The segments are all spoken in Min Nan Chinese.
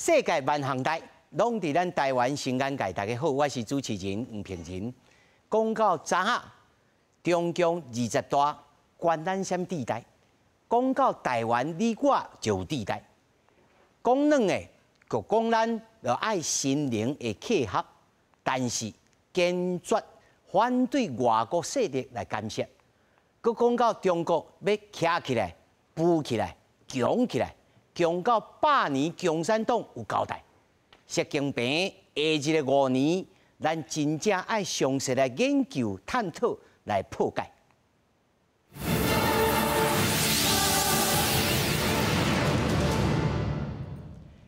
世界萬項代，攏佇咱台灣新眼界。大家好，我是主持人黃平仁。講到昨下，中共二十大關咱啥物地帶？講到台灣，你我就有地帶。講軟的，就講咱著愛心靈的契合，但是堅決反對外國勢力來干涉。閣講到中國欲徛起來、浮起來、強起來，強到百年共產黨有交代。習近平下一个5年，咱真正愛詳細來研究、探討、來破解。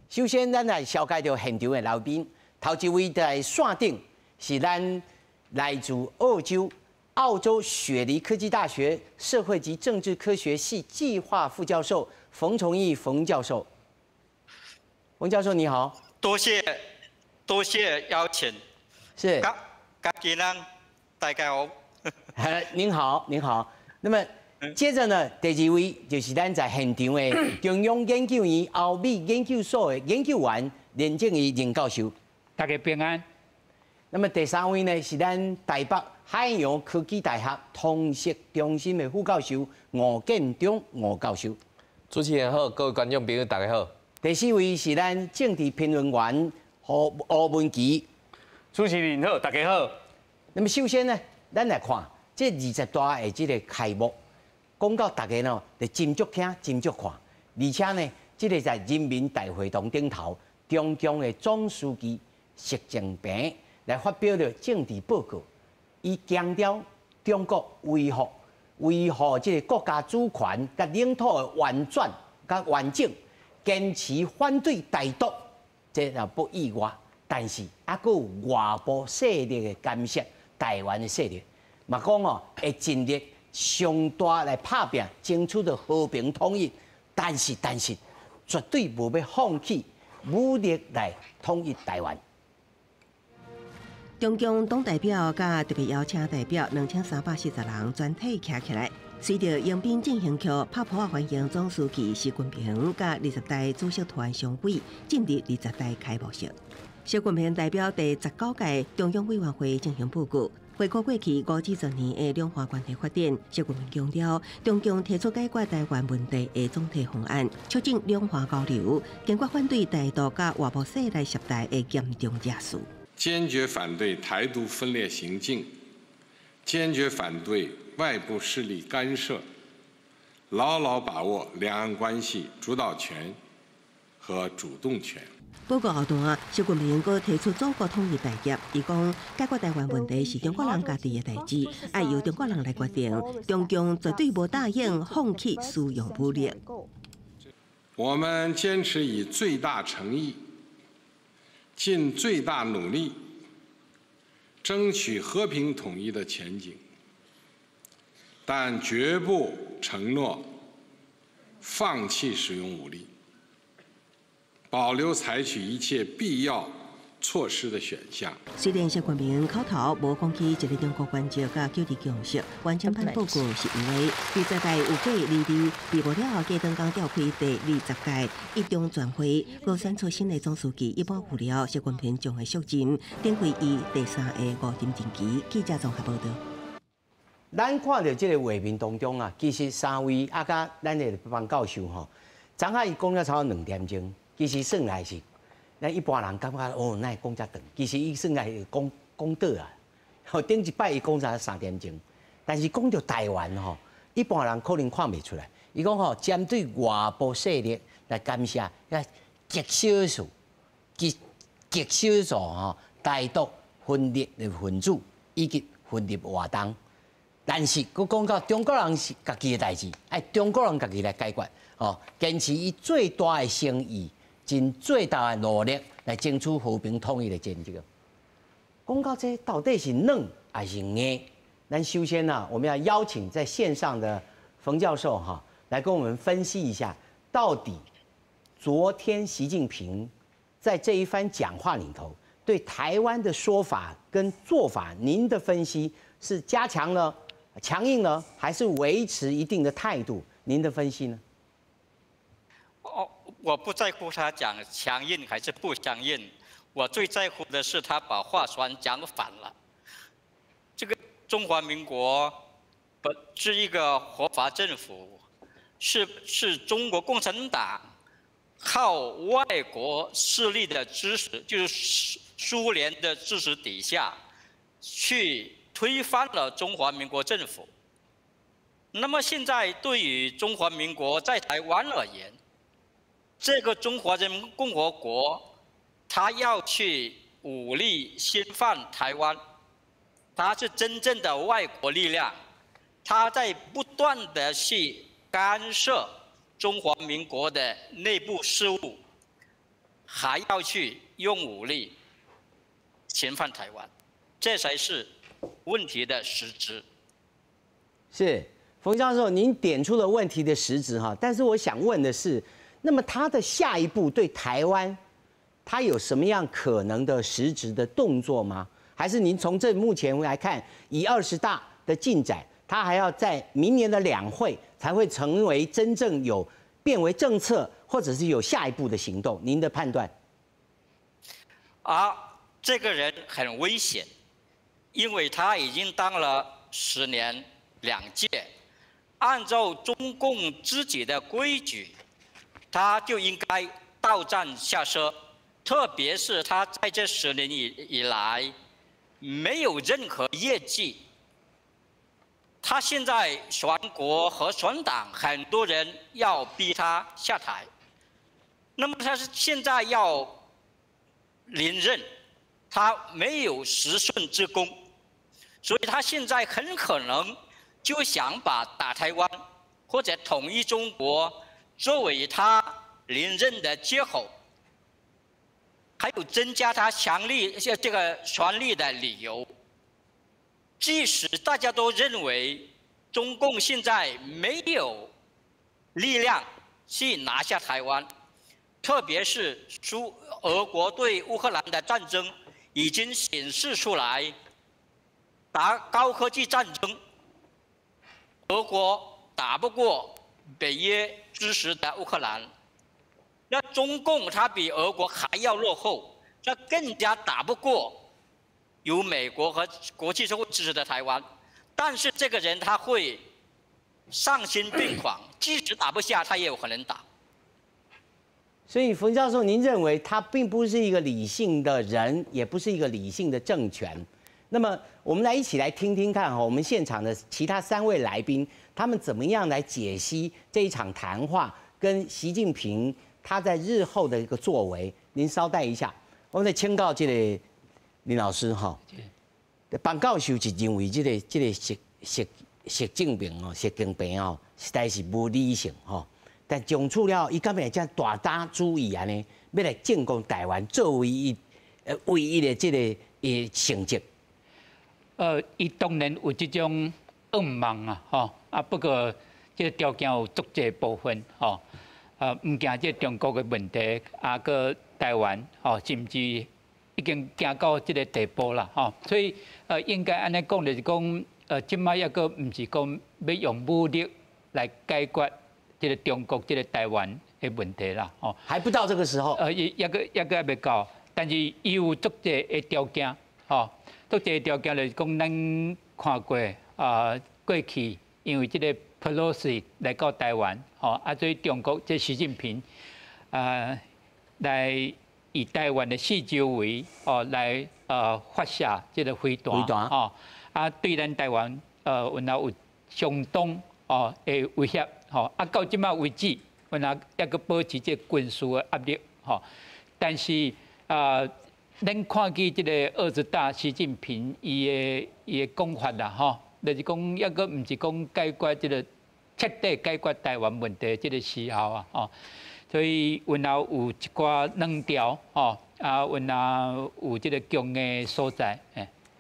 首先，咱來紹介著現場的來賓。頭一位在線頂是咱來自澳洲澳洲雪梨科技大學社會及政治科學系計劃副教授馮崇義馮教授。馮教授你好。多謝多謝邀請。是。家己人，大家好。您好，您好。那麼接着呢，第二位就是咱在現場的中央研究院歐美研究所的研究員任正義任教授。大家平安。那麼第三位呢，是咱台北海洋科技大學通識中心的副教授吳建中吳教授。主持人好，各位觀眾朋友大家好。第四位是咱政治評論員胡吳文祺。主持人好，大家好。那麼首先呢，咱來看這二十大的這个開幕，講到大家呢，就斟酌聽、斟酌看，而且呢，這个在人民大會堂頂頭，中共的總書記習近平來發表了政治報告，伊強調中國維護這个國家主權佮領土的完全佮完整，堅持反對台獨，這也不意外。但是猶閣有外部勢力的干涉，台灣的勢力，嘛講哦，會盡力上大來拍拚，爭取著和平統一。但是，絕對無欲放棄武力來統一台灣。中共黨代表佮特別邀請代表2340人全體徛起來，隨著迎賓進行曲，拍噗仔歡迎總書記習近平佮二十大主席團常委進入二十大開幕式。習近平代表第19屆中央委員會進行報告，回顧過去50多年的兩岸關係發展。習近平強調，中共提出解決台灣問題的總體方案，促進兩岸交流，堅決反對台獨佮外部勢力涉台的嚴重惹事。堅決反對台獨分裂行徑，堅決反對外部勢力干涉，牢牢把握兩岸關係主導權和主動權。報告後段，習近平閣提出祖國統一大業，伊講解決台灣問題是中國人家己的代誌，愛由中國人來決定。中共絕對無答應放棄使用武力。我們堅持以最大誠意、盡最大努力，爭取和平統一的前景，但絕不承諾放棄使用武力，保留採取一切必要措施的選項。雖然習近平口頭無講起一个中國原則佮九二共識，完整版報告是有的。二十大有過離離，避無了隔頓工召開第20屆一中全會，閣選出新的總書記。一般預料，習近平將會續任，展開伊第三个五任任期。記者綜合報導。咱看著這个畫面當中啊，其實三位啊，佮咱的方教授吼，昨下伊講了差不多2點鐘，其實算來是，咱一般人感覺哦，哪會講遮長？其實伊算來是講講倒啊。吼，頂一擺伊講才3點鐘，但是講著台灣吼，一般人可能看袂出來。伊講吼，針對外部勢力來干涉，遐極少數、極極少數吼台獨分裂的分子以及分裂活動。但是，閣講到中國人是家己的代誌，愛中國人家己來解決。吼，堅持以最大的誠意，盡最大的努力來爭取和平統一的前景。講到這到底是軟還是硬？咱首先呢，我們要邀請在線上的馮教授哈，來跟我們分析一下，到底昨天習近平在這一番講話裡頭，對台灣的說法跟做法，您的分析是加強了、強硬了，還是維持一定的態度？您的分析呢？哦，我不在乎他講強硬還是不強硬，我最在乎的是他把話全講反了。這個中華民國不是一個合法政府，是中國共產黨靠外國勢力的支持，就是蘇聯的支持底下，去推翻了中華民國政府。那麼現在對於中華民國在台灣而言，這個中華人民共和國，他要去武力侵犯台灣，他是真正的外國力量，他在不斷的去干涉中華民國的內部事務，還要去用武力侵犯台灣，這才是問題的實質。是，馮教授，您點出了問題的實質哈，但是我想問的是，那麼他的下一步對台灣，他有什麼樣可能的實質的動作嗎？還是您從這目前來看，以20大的進展，他還要在明年的兩會才會成為真正有變為政策，或者是有下一步的行動？您的判斷？啊，這個人很危險，因為他已經當了10年兩屆，按照中共自己的規矩，他就應該到站下車。特別是他在這十年以來沒有任何業績，他現在全國和全黨很多人要逼他下台，那麼他是現在要連任，他沒有十順之功，所以他現在很可能就想把打台灣或者統一中國作為他連任的借口，還有增加他強力這個權力的理由。即使大家都認為中共現在沒有力量去拿下台灣，特別是蘇俄國對烏克蘭的戰爭已經顯示出來，打高科技戰爭，俄國打不過北約支持的烏克蘭，那中共它比俄國還要落後，那更加打不過有美國和國際社會支持的台灣。但是這個人他會喪心病狂，即使打不下，他也有可能打。所以馮教授，您認為他並不是一個理性的人，也不是一個理性的政權。那麼，我們來一起來聽聽看哈，我們現場的其他三位來賓，他們怎麼樣來解析這一場談話跟習近平他在日後的一個作為。您稍待一下，我們來請教這個林老師哈。彭教授是認為這個習近平哦，習近平哦，實在是無理性吼。但講出了，伊敢會遮大膽主義按呢，欲來進攻台灣作為伊唯一的這個成績。伊當然有這種願望啊，吼啊，不過這個條件有足濟部分，吼，毋驚這個中國的問題，啊，閣台灣，吼，甚至已經行到這個地步啦，吼，所以應該按呢講，就是講，這擺抑閣毋是講欲用武力來解決這個中國、這個台灣的問題啦，吼。還不到這個時候。抑閣猶未到，但是伊有足濟的條件，吼。足濟條件就是講，咱看過啊，過去因為這個佩洛西來到台灣，吼啊，所以中國這習近平啊，來以台灣的四周圍哦來發射這個飛彈，吼啊，對咱台灣有若有相當哦的威脅，吼啊，到這擺為止，有若抑閣保持這個軍事的壓力，吼，但是啊，咱看見這個20大習近平伊的講法啦，吼，就是講抑閣毋是講解決這個徹底解決台灣問題這個時候啊，吼，所以阮也有一寡軟條，吼，啊，阮也有這個強硬所在，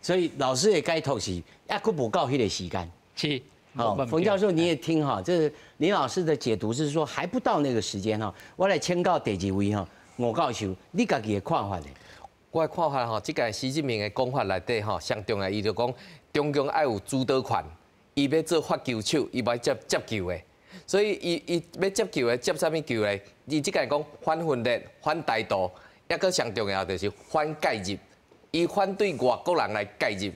所以老師的解讀是，抑閣無到彼個時間。是。好，馮教授你也聽哈，這林老師的解讀是說還不到那個時間哈。我來請教第二位哈，吳教授，你家己的看法呢？我的看法吼，這個習近平的講法內底吼，上重要，伊就講中共愛有主導權，伊欲做發球手，伊欲接接球的，所以伊欲接球的接啥物球咧？伊這屆講反分裂、反台獨，抑閣上重要就是反介入，伊反對外國人來介入，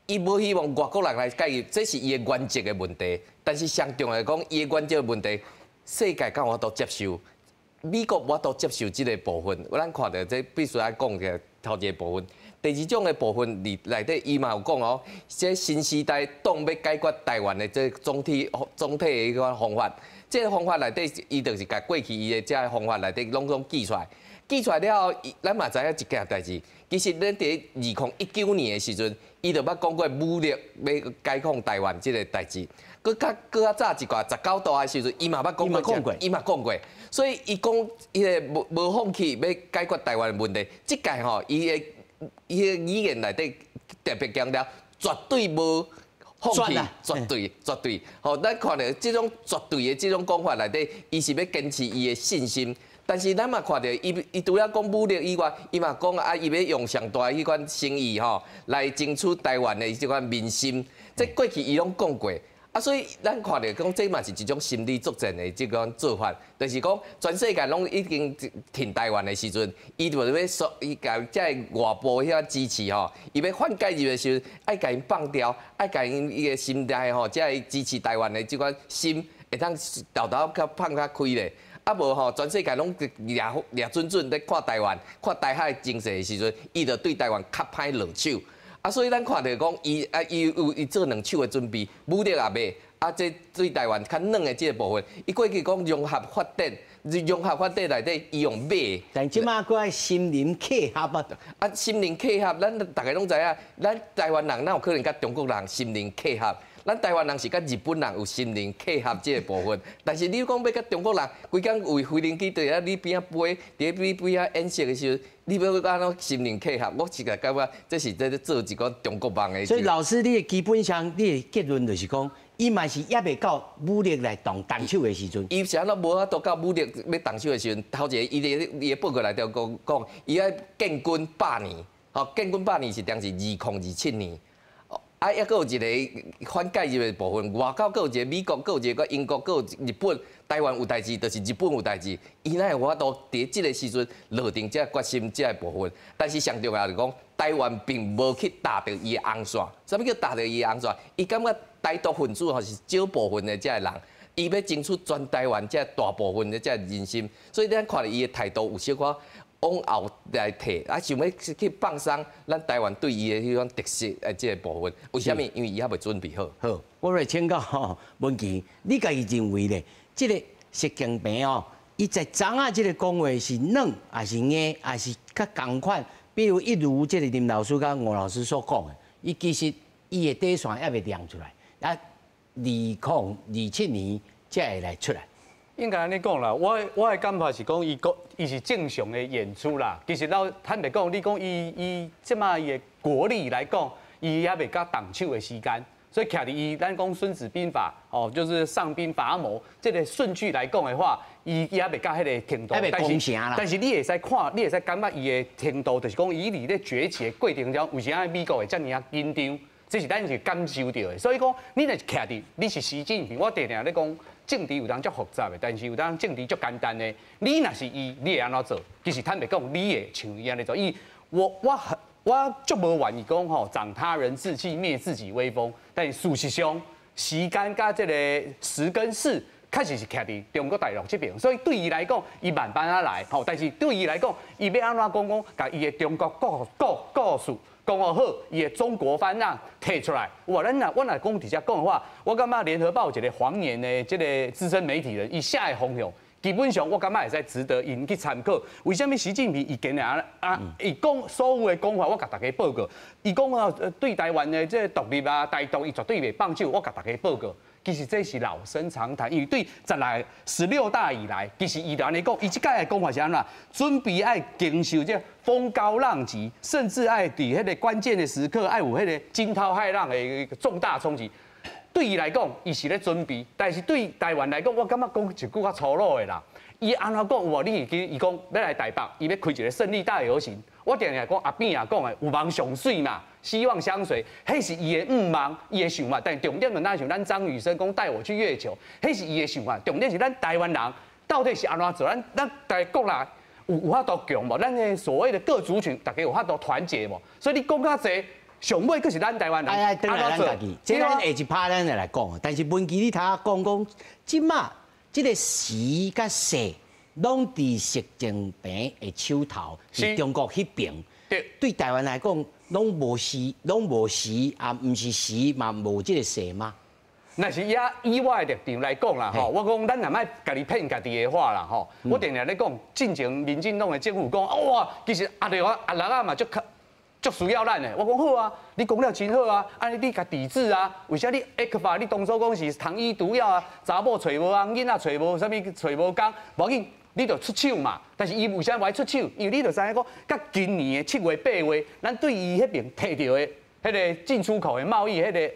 伊無希望外國人來介入，這是伊的原則的問題。但是上重要講，伊的原則問題，世界敢有法度接受，美國無法度接受這個部分。咱看著這必須愛講的頭一個部分。第二種的部分裡內底，伊嘛有講哦，這新時代黨欲解決台灣的這總體的彼款方法，這個方法內底，伊就是共過去伊的這个方法內底攏總記出來，記出來了後，咱嘛知影一件代誌。其實咱佇2019年的時陣，伊就捌講過武力欲解放台灣這個代誌。閣較閣較早一寡十九大的時陣，伊嘛捌講過，伊嘛講過。所以伊講伊個無無放棄欲解決台灣的問題，這屆吼伊的語言內底特別強調，絕對無放棄，絕對絕對。吼，咱看著這種絕對的這種講法內底，伊是欲堅持伊的信心。但是咱嘛看著，伊除了講武力以外，伊嘛講啊，伊欲用上大的彼款誠意吼，來爭取台灣的這款民心。這過去伊攏講過。啊，所以咱看著講，這嘛是一種心理作戰的這款做法，就是講全世界攏已經挺台灣的時陣，伊就欲說，伊共這个外部遐支持吼，伊欲反介入的時陣，愛共𪜶放掉，愛共𪜶伊的心內吼，這个支持台灣的這款心，會當沓沓較放較開咧。啊無吼，全世界攏掠掠準準咧看台灣，看台海情勢的時陣，伊就對台灣較歹落手。啊，所以咱看著講，伊啊，伊有伊做兩手的準備，武力也袂，啊，這對台灣較軟的這個部分，伊過去講融合發展，融合發展內底，伊用馬。但這馬閣愛心靈契合啊！啊，心靈契合，咱逐家攏知影，咱台灣人哪有可能佮中國人心靈契合？咱台灣人是佮日本人有心靈契合這個部分，但是你講欲佮中國人，規工為飛行機佇遐你邊仔飛，佇咧你邊仔演習的時陣，你欲按怎心靈契合？我實在感覺這是在做一個中國夢的。所以老師，你的基本上你的結論就是講，伊嘛是猶未到武力來動動手的時陣。伊是按怎無法度到武力欲動手的時陣？頭一個，伊的報告內底講講，伊愛建軍百年，吼，建軍百年是當時2027年。啊，抑閣有一個反介入的部分，外口閣有一個美國，閣有一個英國，閣有日本，台灣有代誌，就是日本有代誌。伊哪會有法度佇這個時陣落定這個決心，這個部分？但是上重要是講，台灣並無去踏著伊的紅線。啥物叫踏著伊的紅線？伊感覺台獨分子吼是少部分的這个人，伊欲爭取全台灣這大部分的這个人心，所以咱看著伊的態度有小可往後來退，啊，想欲去放鬆咱台灣對伊的彼種敵視的這個部分。為啥物？因為伊猶未準備好。好，我來請教吼文琪，你家己認為咧，這個習近平哦，伊在昨仔這个講話是軟抑是硬，抑是較仝款？比如一如這個林老師佮吳老師所講的，伊其實伊的底線猶未亮出來，啊，2027年才會來出來。應該按呢講啦，我的感覺是講，伊講伊是正常的演出啦。其實老坦白講，你講伊伊這馬伊的國力來講，伊猶未到動手的時間，所以徛佇伊咱講《孫子兵法》哦，就是上兵伐謀這個順序來講的話，伊猶未到彼个程度。猶未攻城啦。但是你會使看，你會使感覺伊的程度，就是講伊佇咧崛起的過程中，為啥美國會遮爾仔緊張？這是咱是感受著的。所以講，你若是徛佇，你是習近平，我定定咧講。政治有當足複雜的，但是有當政治足簡單的。你若是伊，你會按怎做？其實坦白講，你會像伊按呢做。伊我我我足無願意講吼，長他人志氣，滅自己威風。但是事實上，時間佮這個時跟勢，確實是徛佇中國大陸這邊，所以對伊來講，伊慢慢仔來吼。但是對伊來講，伊欲按怎講講，共伊的中國故故故事講予好，伊的中國方案提出來。哇，咱若我若講佇遮講的話，我感覺聯合報一個黃年的這個資深媒體人，伊寫的方向，基本上我感覺會使值得𪜶去參考。為啥物習近平伊今日啊，伊講所有的講法，我共大家報告。伊講啊，對台灣的這個獨立啊、台獨，伊絕對袂放手。我共大家報告。其實這是老生常談，因為對十來十六大以來，其實伊就按呢講，伊這擺的講法是按怎？準備愛經受這風高浪急，甚至愛佇彼個關鍵的時刻，愛有彼個驚濤駭浪的一個重大衝擊。對伊來講，伊是咧準備，但是對台灣來講，我感覺講一句較粗魯的啦。伊按怎講有無？你會記伊講欲來台北，伊欲開一個勝利大遊行。我定定講阿扁也講的，有夢上媠嘛，希望相隨，彼是伊的願望，伊的想法。但重點就若像咱張雨生講帶我去月球，彼是伊的想法。重點是咱台灣人，到底是按怎做？咱咱国内有法度强無？咱的所謂的各族群，大家有法度團結無？所以你講較濟，上尾閣是咱台灣人。哎哎，轉來咱家己，這咱下一趴咱再來講。但是文琪你頭仔講講，這馬這個時佮勢，攏佇習近平的手頭，佇中國彼爿。對台灣來講，攏無時，攏無時啊，毋是時嘛，無這個勢嗎？若是以我的立場來講啦，吼，我講咱若莫家己騙家己的話啦，吼。我定定咧講，進前民進黨的政府講，哇，其實阿六啊、阿六仔嘛足足需要咱的。我講好啊，你講了真好啊，按呢你共抵制啊？為啥你 ECFA 你當初講是糖衣毒藥啊？查某揣無翁，囡仔揣無啥物揣無工，無要緊，你就出手嘛。但是伊為啥無愛出手？因為你就知影講，佮今年的7月8月，咱對伊彼爿提著的彼个進出口的貿易，彼个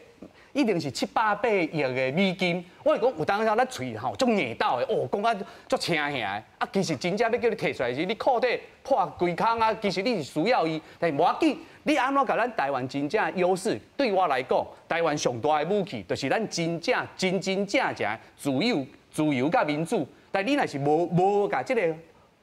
一定是七八百億的美金。我是講有當時咱喙吼足硬鬥的，哦，講甲足青兄的，啊，其實真正欲叫你提出來時，你褲底破規空啊，其實你是需要伊，但是無要緊，你按怎共咱台灣真正優勢？對我來講，台灣上大的武器就是咱真正真真正正自由、自由佮民主。但你若是無共這个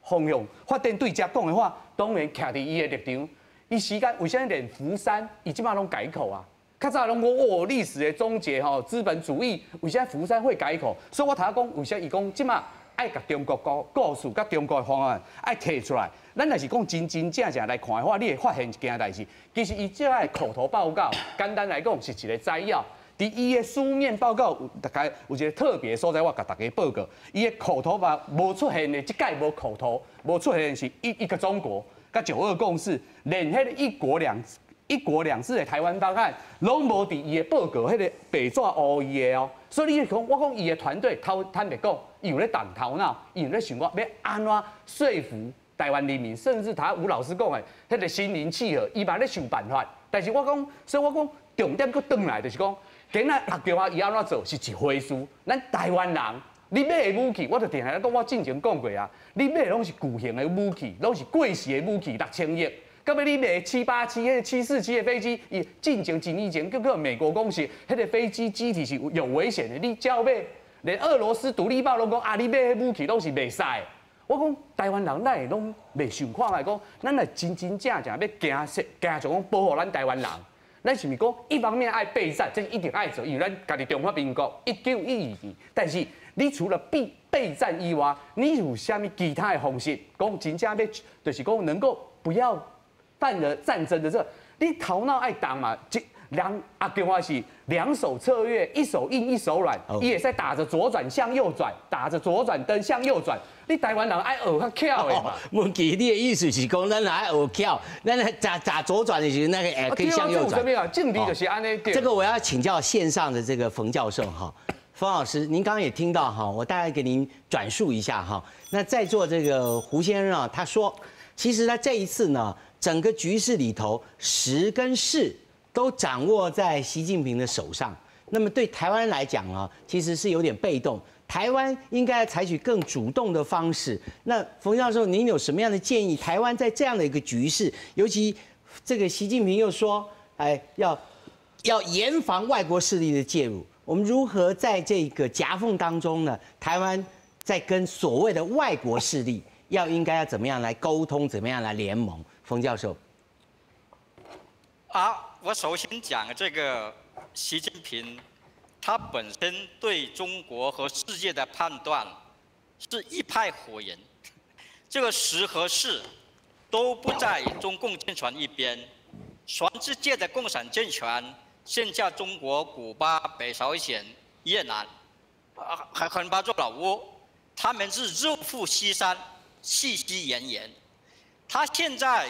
方向發展對這講的話，當然徛佇伊的立場，伊時間為啥連福山伊這馬攏改口啊？較早攏講哦，歷史的終結吼，資本主義，為啥福山會改口？所以我頭仔講，為啥伊講這馬愛共中國故事，佮中國的方案愛提出來。咱若是講真真正正來看的話，你會發現一件代誌，其實伊這个口頭報告，簡單來講是一個摘要。佇伊的書面報告有大概有一個特別所在，我共大家報告。伊的口頭嘛無出現的，這擺無口頭無出現是一個中國，佮九二共識，連彼個一國兩制的台灣方案，攏無佇伊的報告彼个白紙烏字的哦。所以你講，我講伊的團隊頭坦白講，伊有咧動頭腦，伊有咧想講欲按怎說服台灣人民，甚至頭吳老師講的，彼個心靈契合，伊嘛咧想辦法。但是我講，所以我講重點閣轉來就是講，今仔阿共啊伊按怎做是一回事，咱台灣人，你買的武器，我就定定講，我進前講過啊，你買的攏是舊型的武器，攏是過時的武器，6000億。到尾你賣787、彼个747的飛機，伊進前幾年前閣閣美國講是，彼个飛機機體是有危險的，你照買，連俄羅斯獨立報攏講啊，你買彼武器攏是袂使的。我講台灣人哪會攏袂想看覓講，咱若真真正正欲行行就講保護咱台灣人，咱是毋是講一方面愛備戰，這是一定愛做，因為咱家己中華民國1912年。但是你除了備戰以外，你有啥物其他的方式？講真正欲，就是講能夠不要犯了戰爭的這個，你頭腦愛動嘛？這兩阿共話是兩手策略，一手硬一手軟，伊會使打着左轉向右轉，打着左轉燈向右轉。你台灣人愛學較巧的嘛？文琪，你的意思是講咱愛學巧，咱打打左轉的時候，那個可以向右轉。政治就是按呢。這個我要請教線上的這個馮教授哈，馮老師，您剛剛也聽到哈，我大概給您轉述一下哈。那在座這個胡先生啊，他說，其實他這一次呢，整個局勢裡頭，時跟勢都掌握在習近平的手上。那麼對台灣來講啊，其實是有點被動。台灣應該採取更主動的方式。那馮教授，您有什麼樣的建議？台灣在這樣的一個局勢，尤其這個習近平又說，哎，要嚴防外國勢力的介入，我們如何在這個夾縫當中呢？台灣在跟所謂的外國勢力要應該要怎麼樣來溝通，怎麼樣來聯盟？馮教授，啊，我首先講這個習近平，他本身對中國和世界的判斷是一派胡言，這個時和勢都不在中共政權一邊，全世界的共產政權，現在中國、古巴、北朝鮮、越南，啊，還很包括老撾，他們是日赴西山，氣息奄奄。他現在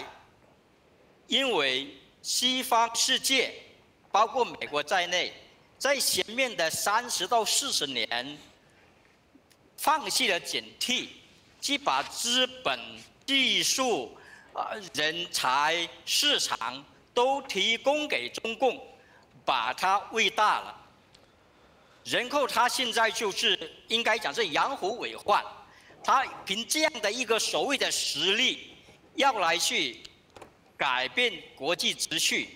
因為西方世界，包括美國在內，在前面的30到40年，放棄了警惕，去把資本、技術、人才、市場都提供給中共，把它餵大了。然後他現在就是應該講是養虎為患，他憑這樣的一個所謂的實力，要來去改變國際秩序，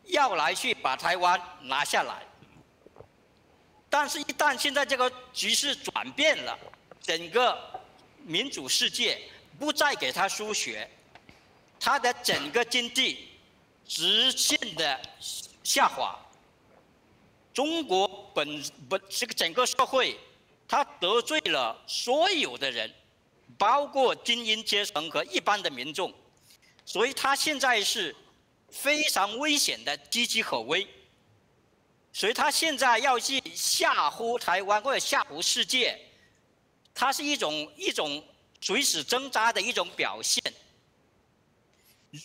要來去把台灣拿下來。但是，一旦現在這個局勢轉變了，整個民主世界不再给他输血，他的整个经济直线的下滑。中国本本这个整个社会，他得罪了所有的人，包括精英阶层和一般的民众，所以他现在是非常危险的，岌岌可危。所以他现在要去吓唬台湾或者吓唬世界，它是一种垂死挣扎的一种表现。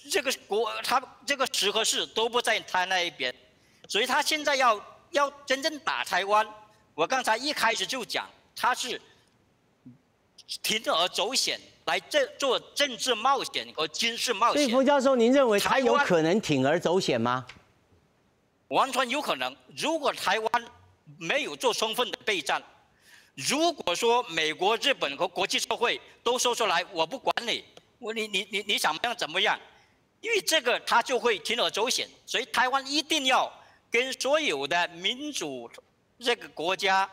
这个国他这个时和势都不在他那一边，所以他现在要真正打台湾。我刚才一开始就讲，他是鋌而走险来这做政治冒险和军事冒险。所以冯教授，您认为他有可能鋌而走险吗？完全有可能。如果台湾没有做充分的备战，如果说美国、日本和国际社会都说出来，我不管你，我你你你你想怎么样？因为这个他就会鋌而走险，所以台湾一定要跟所有的民主这个国家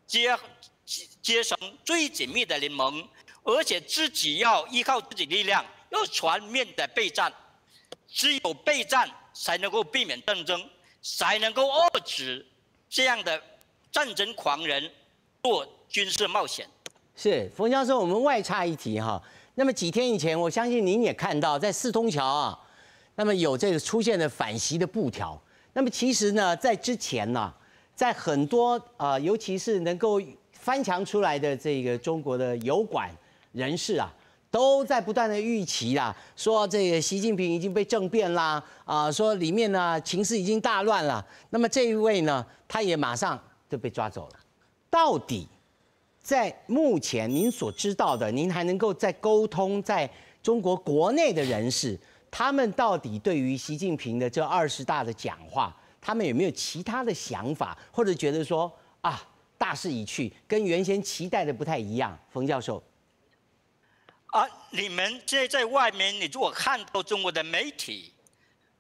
结成最紧密的联盟，而且自己要依靠自己力量，要全面的备战。只有备战才能够避免战争，才能够遏制这样的战争狂人做军事冒险。是，冯教授，我们外插一题哈。那么几天以前，我相信您也看到，在四通桥啊，那么有这个出现的反习的布条。那么其实呢，在之前呢，在很多啊，尤其是能够翻墙出来的这个中国的油管人士啊，都在不断的预期啦，说这个习近平已经被政变啦，啊，说里面呢情势已经大乱了。那么这一位呢，他也马上就被抓走了。到底在目前您所知道的，您还能够在沟通在中国国内的人士，他们到底对于习近平的这二十大的讲话，他们有没有其他的想法，或者觉得说啊，大势已去，跟原先期待的不太一样？冯教授。啊，你们这在外面，你如果看到中国的媒体，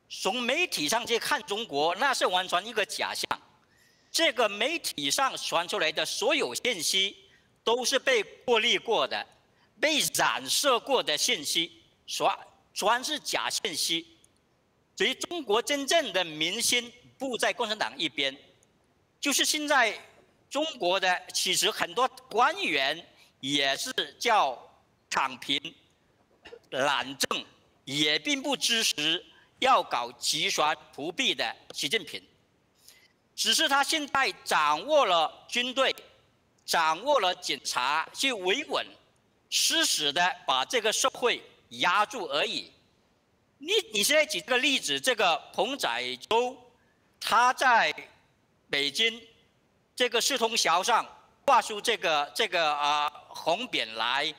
从媒体上去看中国，那是完全一个假象。这个媒体上传出来的所有信息，都是被过滤过的、被染色过的信息，全是假信息。所以中国真正的民心不在共产党一边，就是现在中国的其实很多官员也是叫躺平、懒政，也并不支持要搞集权复辟的习近平，只是他现在掌握了军队，掌握了警察去维稳，死死的把这个社会压住而已。你现在举这个例子，这个彭载舟，他在北京这个四通桥上挂出这个红匾来，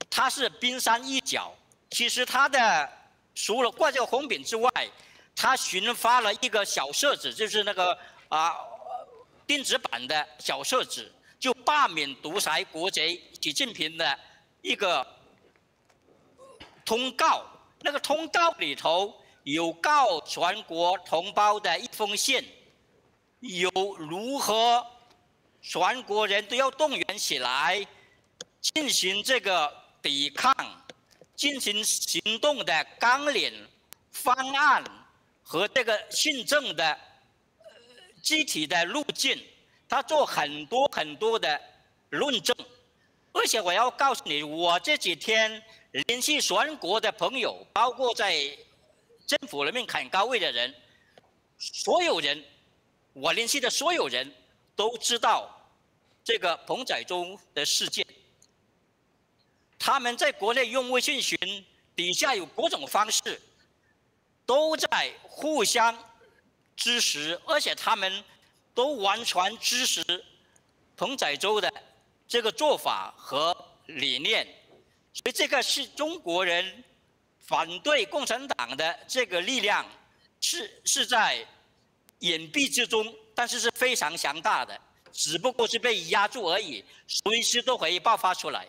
他是冰山一角。其实他的除了挂这个红匾之外，他群发了一个小册子，就是那个电子版的小册子，就罢免独裁国贼习近平的一个通告。那个通告里头有告全国同胞的一封信，有如何全国人都要动员起来进行这个抵抗、进行行动的纲领、方案和这个训政的具体的路径，他做很多很多的论证。而且我要告诉你，我这几天联系全国的朋友，包括在政府里面很高位的人，所有人，我联系的所有人都知道这个彭载舟的事件。他们在国内用微信群底下有各种方式，都在互相支持，而且他们都完全支持彭载舟的这个做法和理念，所以这个是中国人反对共产党的这个力量是在隐蔽之中，但是是非常强大的，只不过是被压住而已，随时都可以爆发出来。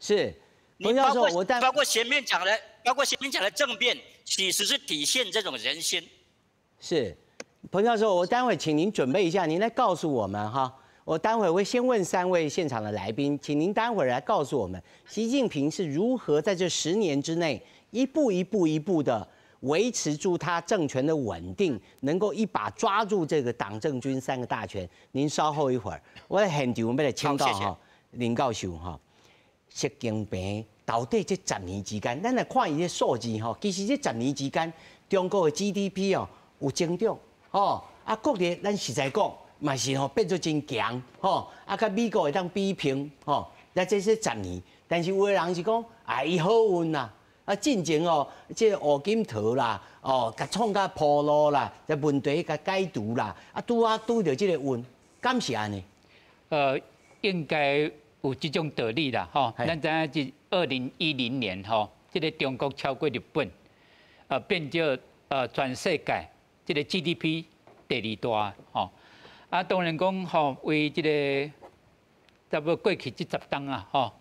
是，冯教授，我包括前面讲的政变，其实是体现这种人心。是，彭教授，我待会请您准备一下，您来告诉我们哈。我待會會先問三位現場的來賓，請您待會來告訴我們，習近平是如何在這10年之內一步一步一步的維持住他政權的穩定，能夠一把抓住這個黨政軍三個大權。您稍後一會兒，我在現場要來請教哈林教授哈，習近平到底這十年之間，咱來看伊的數字吼，其實這十年之間，中國的 GDP 哦有增長，吼啊國力咱實在講嘛是吼變做真強，吼啊佮美國會當比拼，吼，那這是十年，但是有的人是講啊伊好運啦，啊進前哦，這個胡錦濤啦，哦，共創甲鋪路啦，這問題共解除啦，啊拄仔拄著這個運，敢是按呢？應該有這種道理啦，吼。咱知影是2010年吼，這個中國超過日本，變做全世界這個 GDP 第二大，吼。啊，當然講吼，為這個差不多過去這十冬啊，吼。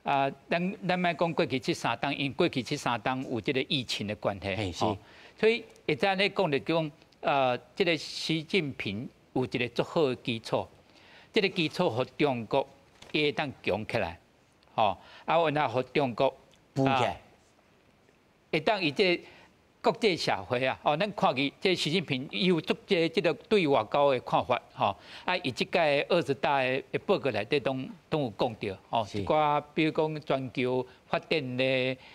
啊，咱莫講過去這三冬，因為過去這三冬有這個疫情的關係，吼。所以會使咧講就講，這個習近平有一個足好的基礎。這個基礎予中國會當強起來，吼，啊，有影予中國富起來，會當以這國際社會啊，哦，咱看見這習近平伊有足濟這個對外交的看法，吼，啊，伊這屆二十大的報告內底攏有講著，吼，一寡比如講全球發展的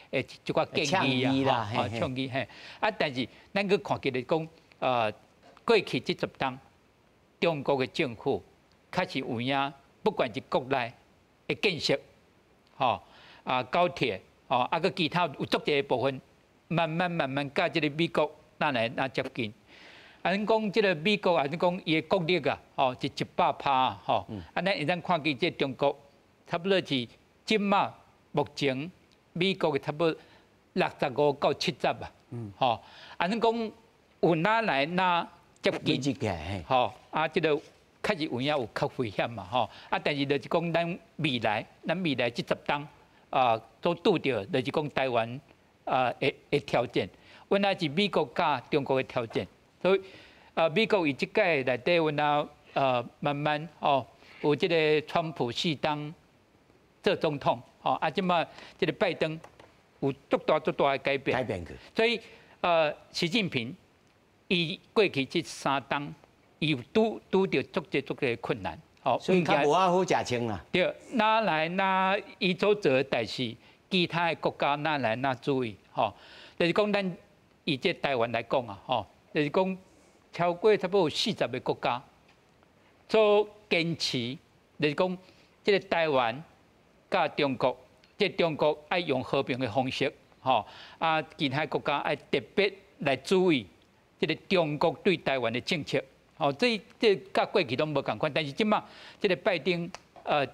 一寡建議啊，吼，倡議嘿，啊，但是咱閣看見來講，過去這十冬，中國的政府確實有影，不管是國內的建設，吼啊高鐵，吼啊閣其他有足濟部分，慢慢慢慢佮這個美國愈來愈接近。啊，咱講這個美國啊，咱講伊的國力啊，吼是100%吼。啊，咱會當看見這中國差不多是這馬目前美國的差不多65到70啊。吼，啊，咱講有愈來愈接近，吼啊，這個。確實有影有較危險嘛吼，啊！但是就是講咱未來，咱未來這十冬啊，都拄著就是講台灣啊的挑戰，原來是美國佮中國的挑戰，所以啊，美國伊這屆內底阮啊慢慢哦，有這個川普四冬做總統，吼啊，這馬這個拜登有足大足大的改變，改變去，所以習近平伊過去這三冬。伊拄著足濟足濟困難，吼，所以較無遐好食穿啦。對，愈來愈伊所做的代誌，其他的國家愈來愈注意，吼，就是講咱以這台灣來講啊，吼，就是講超過差不多有40個國家做堅持，就是講這個台灣佮中國，這個中國愛用和平的方式，吼，啊，其他國家愛特別來注意這個中國對台灣的政策。哦，這佮過去攏無仝款，但是這馬這個拜登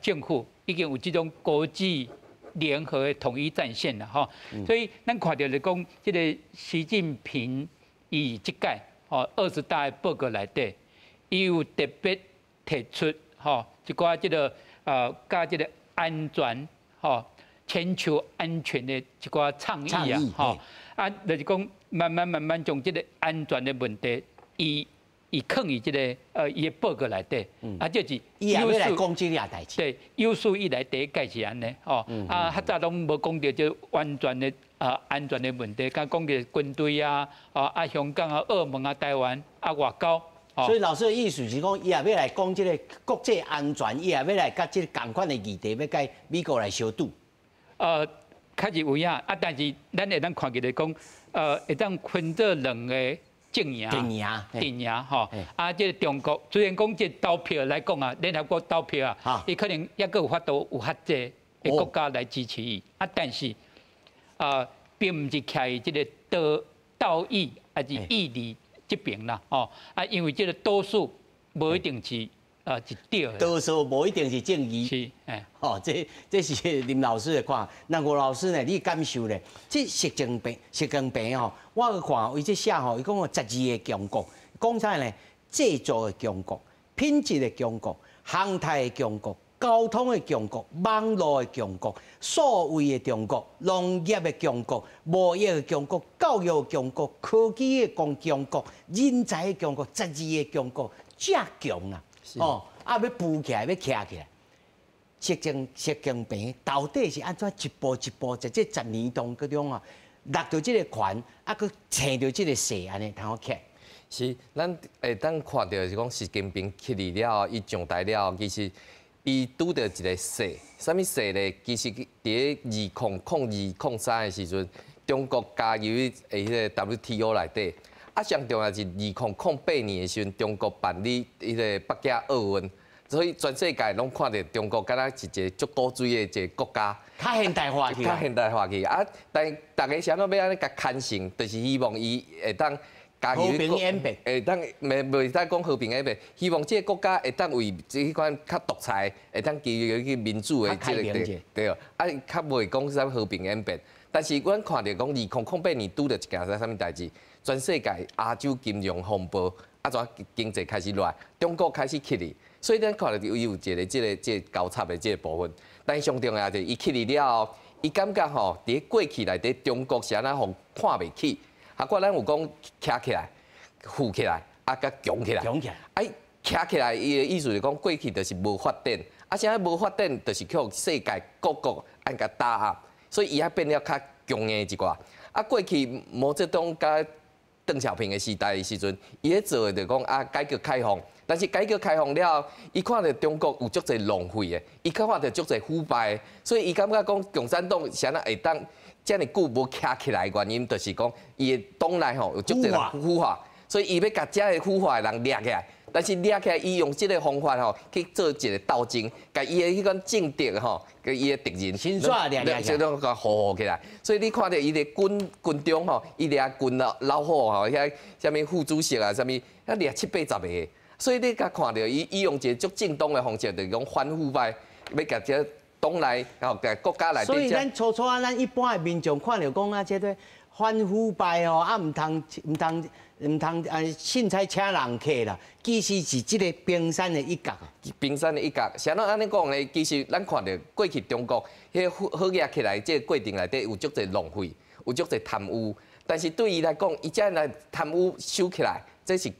政府已經有這種國際聯合的統一戰線啦，吼，所以咱看著就講，這個習近平伊這屆吼二十大的報告內底，伊有特別提出吼一寡這個佮這個安全吼全球安全的一寡倡議啊，吼啊，就是講慢慢慢慢將這個安全的問題，伊囥佇這個伊的報告內底，啊，就是伊也欲來講這個代誌。對，有史以來第一屆是按呢，吼，啊，較早攏無講著這完全的啊安全的問題，敢講著軍隊啊，啊香港啊、澳門啊、台灣啊外交。所以老師的意思是講，伊也欲來講這個國際安全，伊也欲來佮這個仝款的議題，欲佮美國來相拄。確實有影，啊，但是咱會當看起來講，會當分做兩個陣營，陣營，陣營吼，啊，這個中國雖然講這投票來講啊，聯合國投票啊，伊可能猶閣有法度有較濟的國家來支持伊，啊，但是啊，並毋是徛佇這個道義抑是義理這邊啦，吼，啊，因為這個多數無一定是啊是對的，多數無一定是正義，是，哎，哦，這是林老師的看，那吳老師呢？你感受咧？這習近平，習近平吼，我看伊這寫吼，伊講12個強國，講啥呢？製造的強國、品質的強國、航太的強國、交通的強國、網路的強國、數位的強國、農業的強國、貿易的強國、教育的強國、科技的強國、人才的強國，十二個強國，遮強啊！哦，啊欲扶起來，欲徛起來。習近平到底是按怎一步一步，在這10年當中啊，搦著這个權，啊，閣撐著這个勢按呢通好徛。是，咱會當看著是講習近平起來了後，伊上台了後，其實伊拄著一个勢，啥物勢咧？其實佇咧2002、03的時陣，中國加入的彼个 WTO 內底，啊，上重要是2008年的時陣，中國辦理彼个北京奧運，所以全世界攏看著中國敢若是一個足古錐的一個國家，較現代化去，較現代化去啊！但逐家啥物欲按呢共牽成，就是希望伊會當加入和平演變，會當袂袂使講和平演變，希望這個國家會當為這款較獨裁，會當加入去民主的這个對對，啊，較袂講啥和平演變。但是阮看著講，2008年拄著一件啥物代誌，全世界亞洲金融風暴，啊，怎經濟開始落來，中國開始起來，所以咱看著伊有一个這個交叉的這个部分。但上重要就是伊起來了後，伊感覺吼，佇過去內底中國是按怎予看袂起。啊，過咱有講徛起來、富起來，啊，佮強起來。強起來。啊，徛起來，伊的意思是講過去就是無發展，啊，現在無發展，就是去予世界各國按共打壓，所以伊才變了較強硬一寡。啊，過去毛澤東佮鄧小平的時代的時陣，伊咧做的就講啊，改革開放。但是改革開放了後，伊看著中國有足濟浪費的，伊看著足濟腐敗的，所以伊感覺講共產黨啥若會當遮爾久無徛起來的原因，就是講伊的黨內吼有足濟人腐化，所以伊欲共遮个腐化的人掠起來。但是掠起來，伊用這个方法吼去做一个鬥爭，共伊的彼款政敵吼，佮伊的敵人，先煞掠掠起來，攏共呼呼起來。所以你看著伊的軍中吼，伊掠軍老老虎吼，遐啥物副主席啊，啥物，遐掠七八十个。所以你共看著伊，伊用一个足正當的方式，就是講反腐敗，欲共這黨內吼，共國家內底。所以咱初初啊，咱一般的民眾看著講啊，這個反腐敗哦，啊，毋通毋通毋通啊，凊彩請人客啦。其實是這个冰山的一角。冰山的一角，啥物按呢講呢？其實咱看著過去中國彼个好好額起來，這个過程內底有足濟浪費，有足濟貪污。但是對伊來講，伊遮來貪污收起來，這是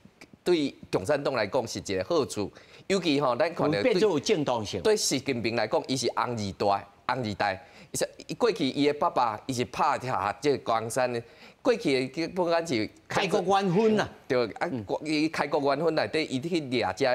對共產黨來講是一個好處。尤其吼，咱看著變做有正當性。對習近平來講，伊是紅二代，紅二代。伊過去伊的爸爸，伊是拍下這个江山的。過去的不管是開國元勳啊，對啊，伊開國元勳內底，伊去掠這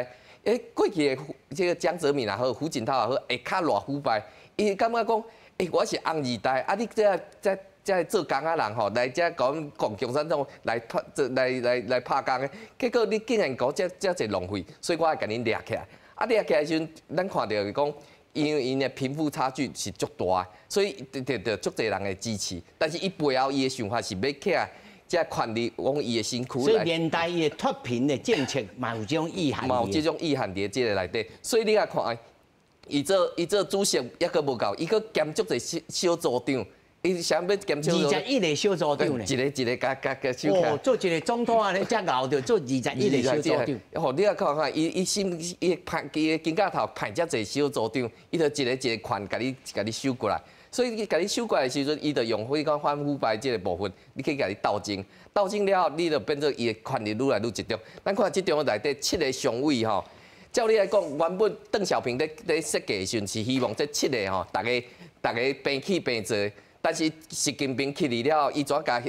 个，過去的這个江澤民也好，胡錦濤也好，會較偌腐敗。伊感覺講，我是紅二代，啊，你這這這做工仔人吼，來遮講共產黨來拍做來來來拍工的，結果你竟然講遮遮濟浪費，所以我愛共恁掠起來。啊，掠起來時陣，咱看著講，因為𪜶的貧富差距是足大，所以得著足濟人的支持。但是伊背後伊的想法是欲起來，這權力往伊的身軀。所以連帶伊的脫貧的政策嘛有這種意涵。嘛有這種意涵佇這个內底，所以你來看，伊做主席抑閣無夠，伊閣兼足濟小小組長。伊想欲兼小21个小組長呢？一个一个共共共收起來。哦，做一个總統按呢，遮𠢕著做21个小組長。吼，你來看看，伊伊心伊派伊的肩胛頭派遮濟小組長，伊就一个一个權共你共你收過來。所以伊共你收過來的時陣，伊就用彼個反腐敗這个部分，你去共你鬥爭，鬥爭了後，你就變做伊的權力愈來愈集中。咱看這中內底七个常委吼，照理來講，原本鄧小平咧咧設計的時陣是希望這七个吼，逐家逐家平起平坐。但是習近平起來了後，伊怎共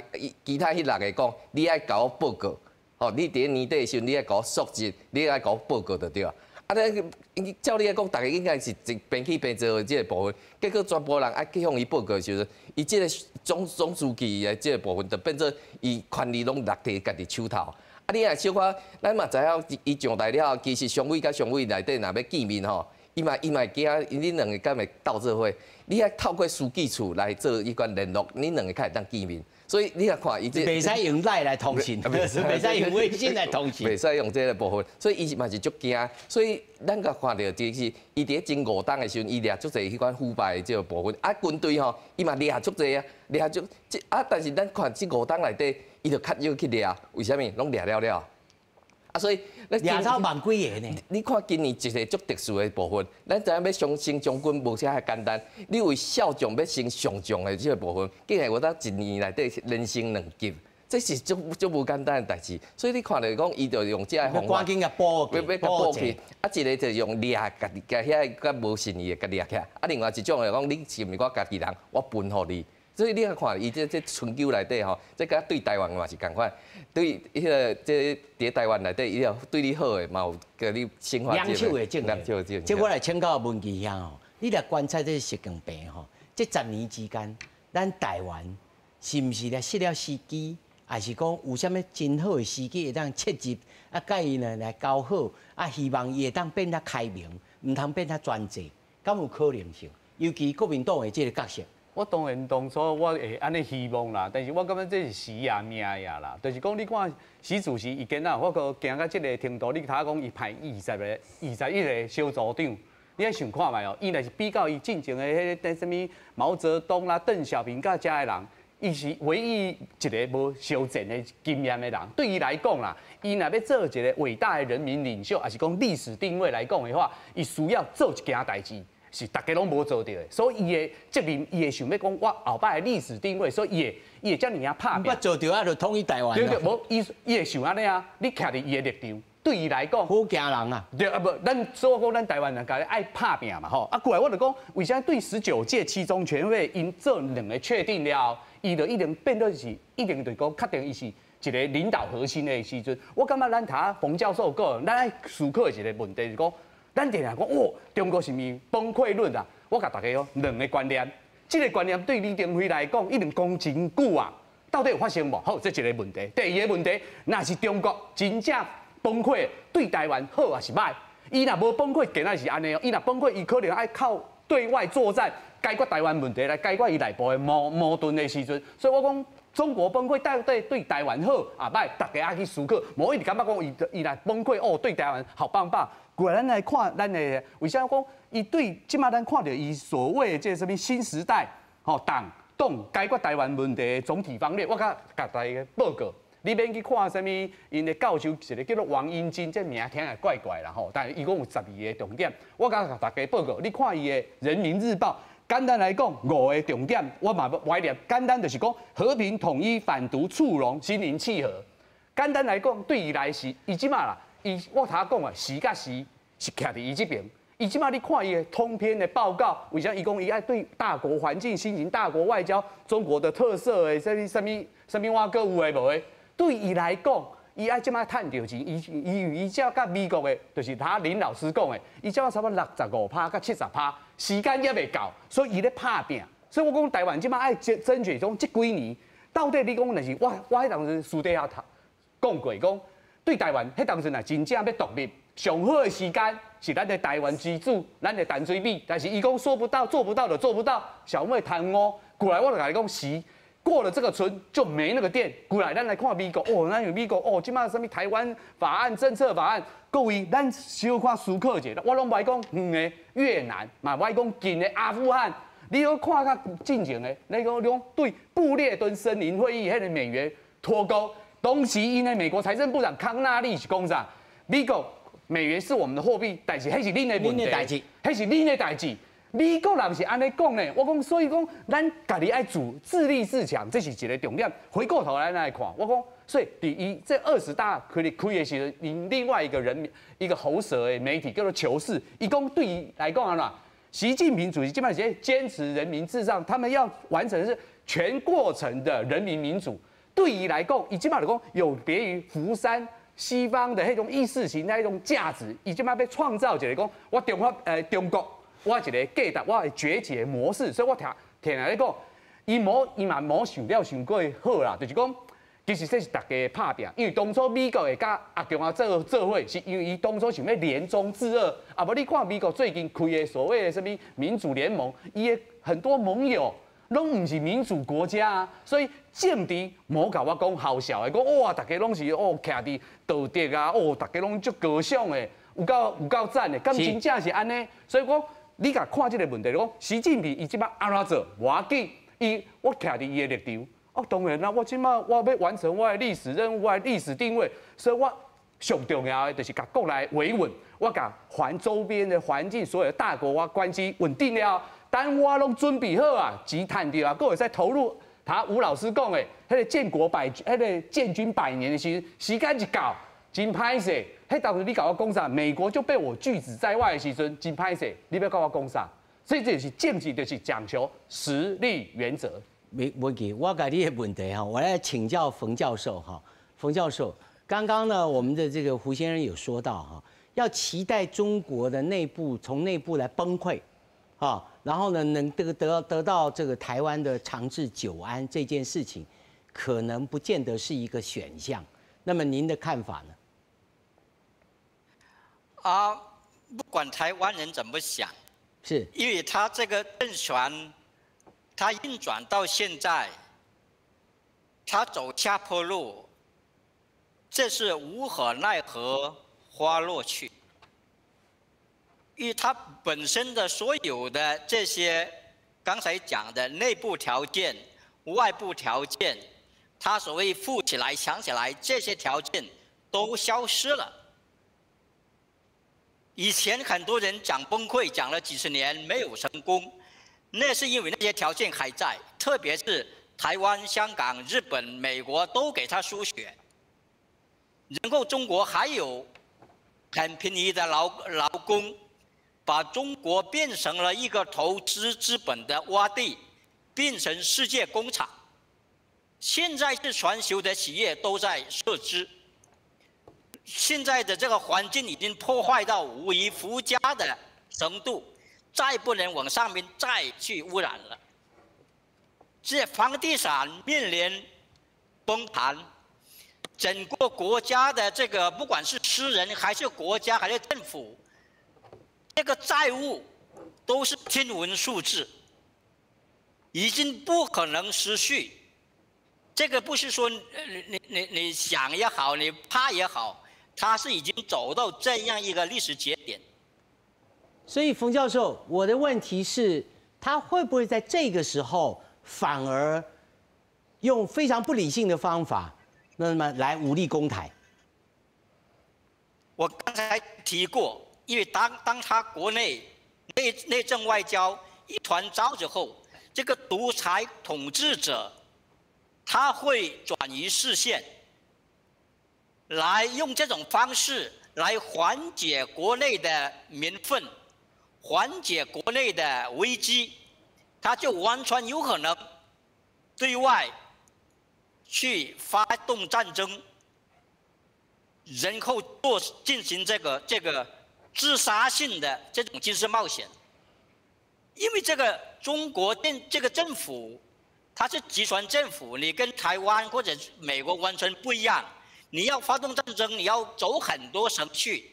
其他彼六个講？你愛共我報告，吼！你佇年底的時陣，你愛共我述職，你愛共我報告就對。啊，你照理來講，逐家應該是一平起平坐的這个部分，結果全部人愛去向伊報告的時陣，伊這个總書記的這个部分，就變做伊權力攏落佇家己手頭。啊，你若小可，咱嘛知影，伊上台了後，其實常委佮常委內底若欲見面吼。伊嘛會驚，恁兩个敢會鬥做伙？你愛透過書記處來做彼款聯絡，恁兩个才會當見面。所以你若看伊這，袂使用 LINE 來通訊，袂使用微信來通訊，袂使用這个部分。所以伊嘛是足驚。所以咱共看著就是伊佇咧前五冬的時陣，伊掠足濟彼款腐敗的這个部分。啊，軍隊吼，伊嘛掠足濟啊，掠足這啊，但是咱看這五冬內底，伊就較少去掠，為啥物？攏掠了了。啊，所以掠走萬幾个呢？你看今年一个足特殊的部分，咱知影欲升將軍無遮簡單。你為少將欲升上將的這个部分，竟然有當一年內底連升兩級，這是足足無簡單的代誌。所以你看著講，伊就用這个方法，趕緊共補欲共補去。啊，一个就用掠家己共遐個較無信義的共掠起來，啊，另外一種就講你是毋是我家己人，我分予你。所以你看，伊這春秋內底吼，這佮對台灣嘛是仝款，對彼个這佇台灣內底，伊有對你好的，嘛有共你生活。兩手的政策。這我來請教文琪兄吼，你來觀察這習近平吼，這10年之間，咱台灣是毋是來失了時機，還是講有啥物真好的時機會當切入，啊，佮伊呢來交好，啊，希望伊會當變較開明，毋通變較專制，敢有可能性？尤其國民黨的這个角色。我當然當初我會按呢希望啦，但是我感覺這是時也命也啦，就是講你看習主席伊今仔我閣行到這个程度，你頭講伊派20個、21個小組長，你愛想看覓哦，伊若是比較伊進前的彼个啥物毛澤東啦、鄧小平佮遮的人，伊是唯一一个無相戰的經驗的人。對伊來講啦，伊若欲做一个偉大的人民領袖，抑是講歷史定位來講的話，伊需要做一件代誌。是大家攏無做著的，所以伊的責任，伊會想欲講我後擺的歷史定位，所以伊會遮爾仔拍拚。我做著啊，就統一台灣。對對，無伊伊會想按呢啊，你徛佇伊的立場，對伊來講。好驚人啊！對啊，無，咱所以講咱台灣人家己愛拍拚嘛吼。啊，過來我就講，為啥對19屆七中全會𪜶做兩个確定了後，伊就一定變做是，一定就講確定伊是一个領導核心的時陣。我感覺咱頭馮教授講，咱愛思考的一个問題是講。咱定定講哦，中國是毋是崩潰論啊？我共大家講兩个觀念，這个觀念對李登輝來講已經講真久啊，到底有發生無？好，這一个問題。第二个問題，若是中國真正崩潰，對台灣好抑是䆀？伊若無崩潰，今仔是按呢哦。伊若崩潰，伊可能愛靠對外作戰解決台灣問題，來解決伊內部的矛盾的時陣。所以我講中國崩潰到底對台灣好抑䆀？大家愛去思考，無一直感覺講伊伊若崩潰哦，對台灣好棒棒。過來，咱來看咱的為啥講伊對這馬咱看著伊所謂的這个啥物新時代吼黨黨解決台灣問題的總體方略，我共大家報告。你免去看啥物，𪜶的教授一个叫做王英金，這名聽起來怪怪啦吼，但是伊講有12个重點，我共大家報告。你看伊的《人民日報》，簡單來講五个重點，我嘛無愛念。簡單就是講和平統一、反獨促融、心靈契合。簡單來講，對伊來是伊這馬啦。伊我頭講啊，時佮時是徛佇伊這邊。伊這馬你看伊的通篇的報告，為啥伊講伊愛對大國環境、新型大國外交、中國的特色的啥物啥物啥物碗閣有的無的？對伊來講，伊愛這馬趁著錢，伊伊伊才佮美國的，就是他林老師講的，伊這馬差不多65趴佮70趴，時間猶未到，所以伊咧拍拚。所以我講台灣這馬愛爭爭取講這幾年，到底你講若是我我彼當陣私底下講過講。對台灣，彼當陣若真正欲獨立，上好的時間是咱的台灣之主，咱的陳水扁。但是伊講說不到，做不到就做不到，小妹貪污過來，我就共你講，時過了這個村就沒那個店。過來，咱來看美國，哦，咱有美國，哦，這馬啥物台灣法案、政策法案，各位，咱小可思考一下，我攏無愛講遠的越南，嘛無愛講近的阿富汗，你閣看較進前的，你講你講對布列頓森林會議，彼个美元脫鈎。當時𪜶的美國財政部長康納利是講啥？美國美元是我們的貨幣，但是彼是恁的問題，彼是恁的代誌。美國人是按呢講呢，我講所以講，咱家己愛自立自強，這是一个重點。回過頭來來看，我講，所以第一，這20大開開的時陣，另外一個人一個喉舌的媒體叫做求是，伊講對伊來講啊，習近平主席基本上是堅持人民至上，他們要完成的是全過程的人民民主。對伊來講，伊這馬來講有別於福山西方的彼種意識形態、彼種價值，伊這馬欲創造一个講，我中華中國，我一个價值，我的崛起的模式，所以我聽聽來講，伊無伊嘛無想了傷過好啦，就是講，其實這是大家拍拚，因為當初美國會佮阿共啊做做伙，是因為伊當初想欲聯中制俄，啊無你看美國最近開的所謂的啥物民主聯盟，伊的很多盟友攏毋是民主國家啊，所以政治無共我講好笑的，講哇，大家攏是哦徛佇道德啊，哦，大家攏足高尚的，有夠有夠讚的，敢真正是按呢？所以講，你共看這个問題，講習近平伊這馬按怎做？無要緊，伊我徛佇伊的立場，哦，當然啦，我這馬我欲完成我的歷史任務，我的歷史定位，所以我上重要的就是共國內維穩，我共環周邊的環境，所有的大國我關係穩定了。等我攏準備好啊，錢趁著啊，閣會使投入他吴老师讲的，彼个建国百，彼个建军百年的时，时间一到，真歹势。彼当时你共我讲啥？美国就被我拒之在外的时阵，真歹势。你欲共我讲啥？所以这是政治，就是讲求实力原则。没问题，我共你的问题哈，我来请教冯教授哈。冯教授，刚刚呢，我们的这个胡先生有说到哈，要期待中国的内部从内部来崩溃，啊，然后呢，能得到这个台湾的长治久安这件事情，可能不见得是一个选项。那么您的看法呢？啊，不管台湾人怎么想，因为他这个政权，他运转到现在，他走下坡路，这是无可奈何花落去。因为他本身的所有的这些刚才讲的内部条件、外部条件，他所谓富起来、强起来这些条件都消失了。以前很多人讲崩溃，讲了几十年没有成功，那是因为那些条件还在，特别是台湾、香港、日本、美国都给他输血，然后中国还有很便宜的劳工，把中国变成了一个投资资本的洼地，变成世界工厂。现在是全球的企业都在撤资，现在的这个环境已经破坏到无以复加的程度，再不能往上面再去污染了。这房地产面临崩盘，整个国家的这个不管是私人还是国家还是政府，这个债务都是天文数字，已经不可能持续。这个不是说你想也好，你怕也好，它是已经走到这样一个历史节点。所以冯教授，我的问题是，他会不会在这个时候反而用非常不理性的方法，那么来武力攻台？我刚才提过，因为当他国内内政外交一团糟之后，这个独裁统治者他会转移视线，来用这种方式来缓解国内的民愤，缓解国内的危机，他就完全有可能对外去发动战争，然后做进行这个自杀性的这种军事冒险。因为这个中国这个政府，它是集权政府，你跟台湾或者美国完全不一样。你要发动战争，你要走很多程序。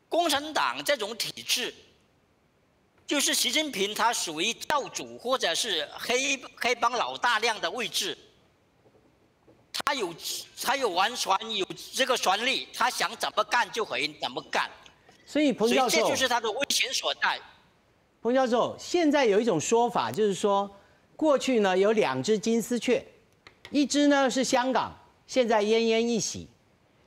共产党这种体制，就是习近平他属于教主或者是黑帮老大那样的位置，他有完全有这个权利，他想怎么干就可以怎么干。所以彭教授，这就是他的危险所在。彭教授，现在有一种说法，就是说，过去呢有两只金丝雀，一只呢是香港，现在奄奄一息，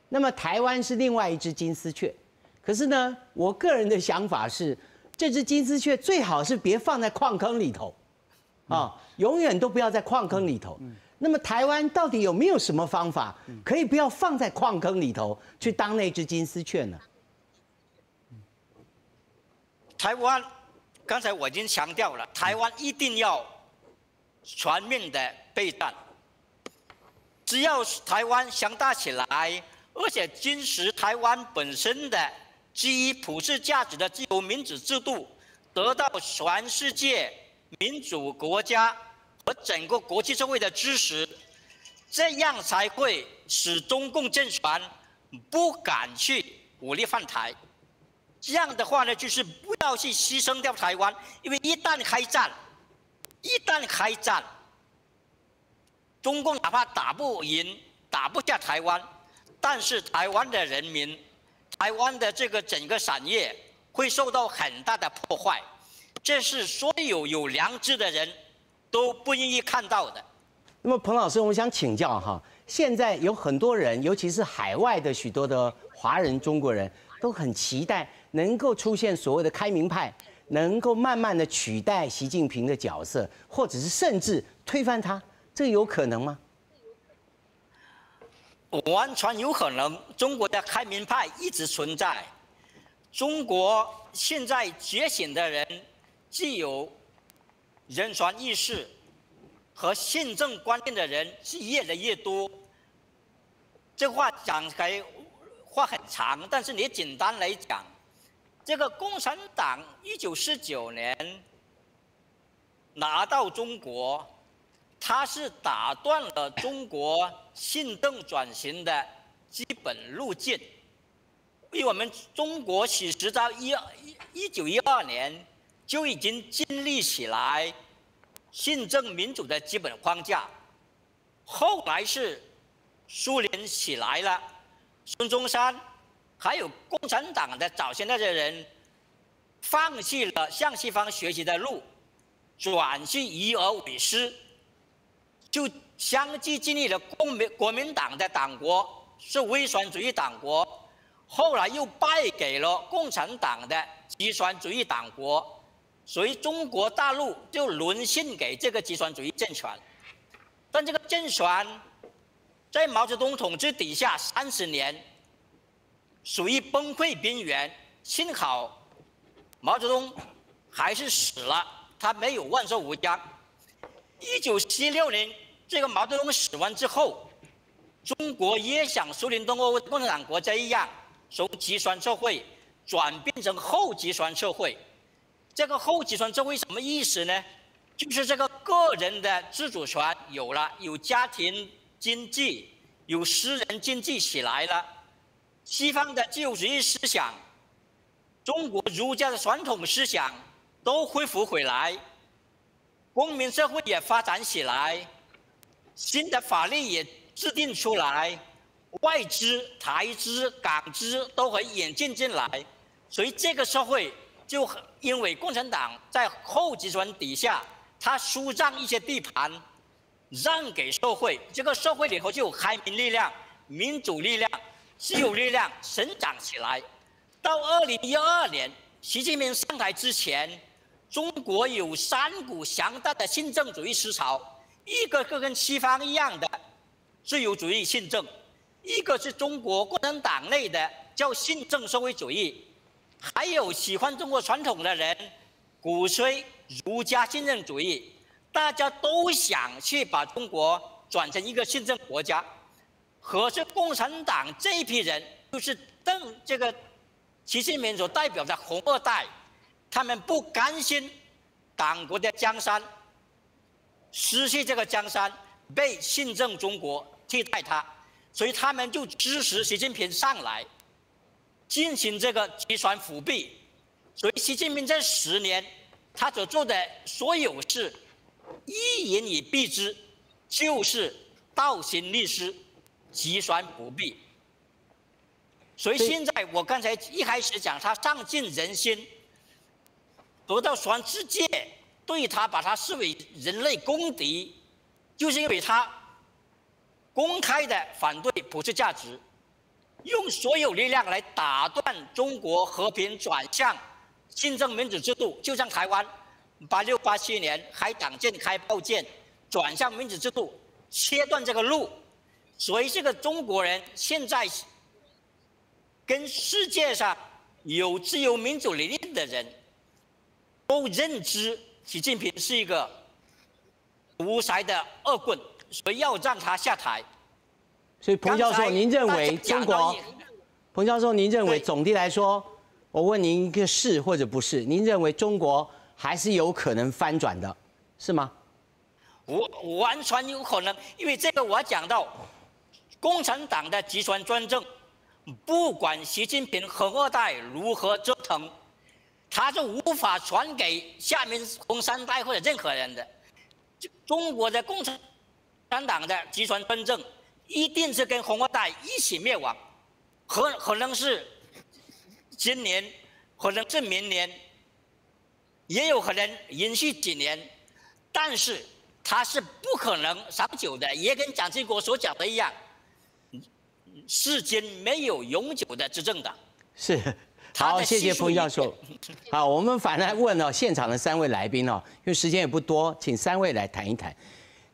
那么台湾是另外一只金丝雀。可是呢，我个人的想法是，这只金丝雀最好是别放在矿坑里头，啊，永远都不要在矿坑里头。那么台湾到底有没有什么方法可以不要放在矿坑里头去当那只金丝雀呢？台湾。刚才我已经强调了，台湾一定要全面的备战。只要台湾强大起来，而且坚持台湾本身的基于普世价值的自由民主制度，得到全世界民主国家和整个国际社会的支持，这样才会使中共政权不敢去武力犯台。这样的话呢，就是不要去牺牲掉台湾，因为一旦开战，一旦开战，中共哪怕打不赢、打不下台湾，但是台湾的人民、台湾的这个整个产业会受到很大的破坏，这是所有有良知的人都不愿意看到的。那么，彭老师，我想请教哈，现在有很多人，尤其是海外的许多的华人中国人，都很期待能够出现所谓的开明派，能够慢慢的取代习近平的角色，或者是甚至推翻他，这有可能吗？完全有可能。中国的开明派一直存在。中国现在觉醒的人，既有人权意识和宪政观念的人是越来越多。这话讲开话很长，但是你简单来讲，这个共产党1949年拿到中国，他是打断了中国宪政转型的基本路径。因为我们中国其实在1912年就已经建立起来宪政民主的基本框架，后来是苏联起来了，孙中山还有共产党的早先那些人放弃了向西方学习的路，转去以俄为师，就相继建立了国民党的党国，是威权主义党国。后来又败给了共产党的极权主义党国，所以中国大陆就沦陷给这个极权主义政权。但这个政权在毛泽东统治底下30年，属于崩溃边缘。幸好毛泽东还是死了，他没有万寿无疆。1976年，这个毛泽东死完之后，中国也像苏联东欧共产党国家一样，从集权社会转变成后集权社会。这个后集权社会什么意思呢？就是这个个人的自主权有了，有家庭经济，有私人经济起来了。西方的自由主义思想，中国儒家的传统思想都恢复回来，公民社会也发展起来，新的法律也制定出来，外资、台资、港资都会引进进来，所以这个社会就因为共产党在后集权底下，他出让一些地盘，让给社会，这个社会里头就有开明力量、民主力量、自由力量生长起来。到2012年，习近平上台之前，中国有三股强大的宪政主义思潮，一个个跟西方一样的自由主义宪政，一个是中国共产党内的叫宪政社会主义，还有喜欢中国传统的人鼓吹儒家宪政主义，大家都想去把中国转成一个宪政国家。可是共产党这一批人，就是邓这个习近平所代表的红二代，他们不甘心党国的江山失去这个江山，被宪政中国替代他，所以他们就支持习近平上来进行这个集权复辟。所以习近平这10年他所做的所有事，一言以蔽之，就是倒行逆施，集权复辟。所以现在我刚才一开始讲，他丧尽人心，得到全世界对他把他视为人类公敌，就是因为他公开的反对普世价值，用所有力量来打断中国和平转向宪政民主制度，就像台湾86、87年开党禁、开报禁，转向民主制度，切断这个路。所以这个中国人现在跟世界上有自由民主理念的人都认知习近平是一个独裁的恶棍，所以要让他下台。所以彭教授，您认为中国？彭教授，您认为总的来说，我问您一个是或者不是？您认为中国还是有可能翻转的，是吗？我完全有可能，因为这个我讲到，共产党的集权专政，不管习近平红二代如何折腾，他是无法传给下面红三代或者任何人的。中国的共产党的集权专政，一定是跟红二代一起灭亡，可能是今年，可能是明年，也有可能延续几年，但是它是不可能长久的，也跟蒋经国所讲的一样，世间没有永久的执政党。是。好，謝謝彭教授。好，我們反來問哦，現場的三位來賓哦，因為時間也不多，請三位來談一談。